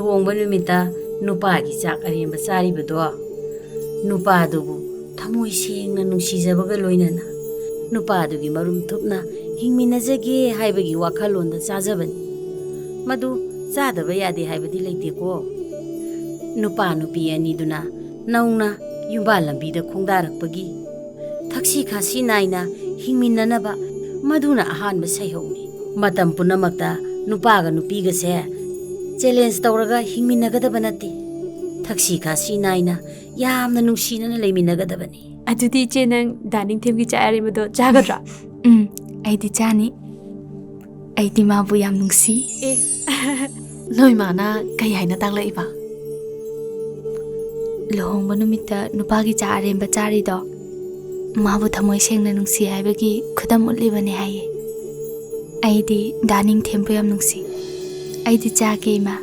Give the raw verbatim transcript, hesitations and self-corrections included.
ꯂꯨꯍꯣꯡꯕ ꯅꯨꯃꯤꯠꯇ ꯅꯨꯄꯥꯒꯤ ꯆꯥꯛ ꯑꯔꯦꯝꯕ ꯆꯥꯔꯤꯕꯗꯣ, ꯅꯨꯄꯥꯗꯨꯕꯨ ꯊꯃꯣꯏ ꯁꯦꯡꯅ ꯅꯨꯡꯁꯤꯖꯕꯒ ꯂꯣꯏꯅꯅ ꯅꯨꯄꯥꯗꯨꯒꯤ ꯃꯔꯨꯝ ꯊꯨꯞꯅ ꯍꯤꯡꯃꯤꯟꯅꯖꯒꯦ ꯍꯥꯏꯕꯒꯤ ꯋꯥꯈꯜꯂꯣꯟꯗ ꯆꯥꯖꯕꯅꯤ꯫ ꯃꯗꯨ ꯆꯥꯗꯕ ꯌꯥꯗꯦ ꯍꯥꯏꯕꯗꯤ ꯂꯩꯇꯦꯀꯣ꯫ ꯅꯨꯄꯥ ꯅꯨꯄꯤ ꯑꯅꯤꯗꯨꯅ ꯅꯧꯅ ꯌꯨꯝꯕꯥꯜ ꯂꯝꯕꯤꯗ ꯈꯣꯡꯗꯥꯔꯛꯄꯒꯤ ꯊꯛꯁꯤ ꯈꯥꯁꯤ ꯅꯥꯏꯅ ꯍꯤꯡꯃꯤꯟꯅꯅꯕ ꯃꯗꯨꯅ ꯑꯍꯥꯟꯕ ꯁꯩꯍꯧꯅꯤ꯫ ꯃꯇꯝ ꯄꯨꯝꯅꯃꯛꯇ ꯅꯨꯄꯥꯒ ꯅꯨꯄꯤꯒꯁꯦ ꯆꯦꯂꯦꯟꯖ ꯇꯧꯔꯒ ꯍꯤꯡꯃꯤꯟꯅꯒꯗꯕ ꯅꯠꯇꯦ꯫ ꯊꯛꯁꯤ ꯈꯥꯁꯤ ꯅꯥꯏꯅ ꯌꯥꯝꯅ ꯅꯨꯡꯁꯤꯅꯅ ꯂꯩꯃꯤꯟꯅꯒꯗꯕꯅꯤ꯫ ꯑꯗꯨꯗꯤ ꯏꯆꯦ, ꯅꯪ ꯗꯥꯏꯅꯤꯡ ꯊꯦꯝꯒꯤ ꯆꯥꯛ ꯑꯔꯦꯝꯕꯗꯣ ꯆꯥꯒꯗ꯭ꯔꯥ? ꯎꯝ, ꯑꯩꯗꯤ ꯆꯥꯅꯤ꯫ ꯑꯩꯗꯤ ꯃꯥꯕꯨ ꯌꯥꯝ ꯅꯨꯡꯁꯤ꯫ ꯑꯦ꯫ ꯅꯣꯏ ꯃꯥꯅ ꯀꯩ ꯍꯥꯏꯅ ꯇꯥꯛꯂꯛꯏꯕ? ꯂꯨꯍꯣꯡꯕ ꯅꯨꯃꯤꯠꯇ ꯅꯨꯄꯥꯒꯤ ꯆꯥꯛ ꯑꯔꯦꯝꯕ ꯆꯥꯔꯤꯗꯣ ꯃꯥꯕꯨ ꯊꯃꯣꯏ ꯁꯦꯡꯅ ꯅꯨꯡꯁꯤ ꯍꯥꯏꯕꯒꯤ ꯈꯨꯗꯝ ꯎꯠꯂꯤꯕꯅꯦ ꯍꯥꯏꯌꯦ꯫ ꯑꯩꯗꯤ ꯗꯥꯏꯅꯤꯡ ꯊꯦꯝꯕꯨ ꯌꯥꯝ ꯅꯨꯡꯁꯤ꯫ ꯑꯩꯗꯤ ꯆꯥꯒꯦ, ꯏꯃꯥ꯫